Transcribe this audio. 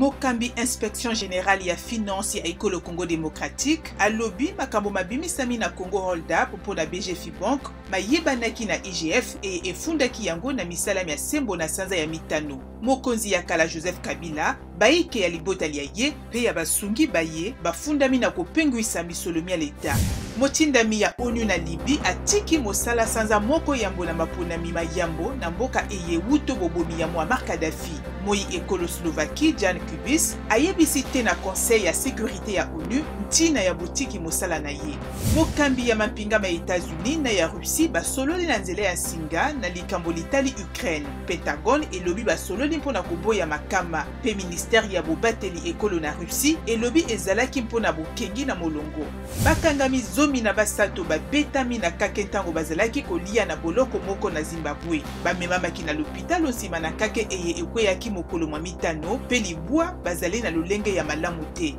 Mokambi Inspection generale ya Finance ya Ekolo Congo democratique alobi makambo mabimisami na Congo Hold Up mpo na BGFIBank mayebanaki na IGF eye efundaki yango na misala mya sembo na sanza ya mitano. Mokonzi ya kala Joseph Kabila, baike ya libota lya ye mpe ya basungi ba ye bafundami na kopengwisa misolo mya leta. Motindami ya onu na Libye atiki mosala sanza moko yambo na maponami ma yambo na mboka eye wuto bobomi ya Muammar Kadhafi. Moyi ekolo Slovaquie Jan Kubis ayebisi te na Conseil ya securite ya onu ntina ya botiki mosala na ye. Mokambi ya mampinga ma Etats-Unis na ya Russie basololi na nzela ya nsinga na likambo litali Ukraine. Pentagone elobi basololi mpo na koboya makama mpe ministère ya bobateli ekolo na Russie elobi ezalaki mpo na bokengi na molongo. Bakangami 13 babetami na kake ntango bazalaki koliya na boloko moko na Zimbabwe. Bamemamaki na lopitalo nsima na kake eye ekweyaki mokolo mwa mitano mpe libwa bazali na lolenge ya malamu te.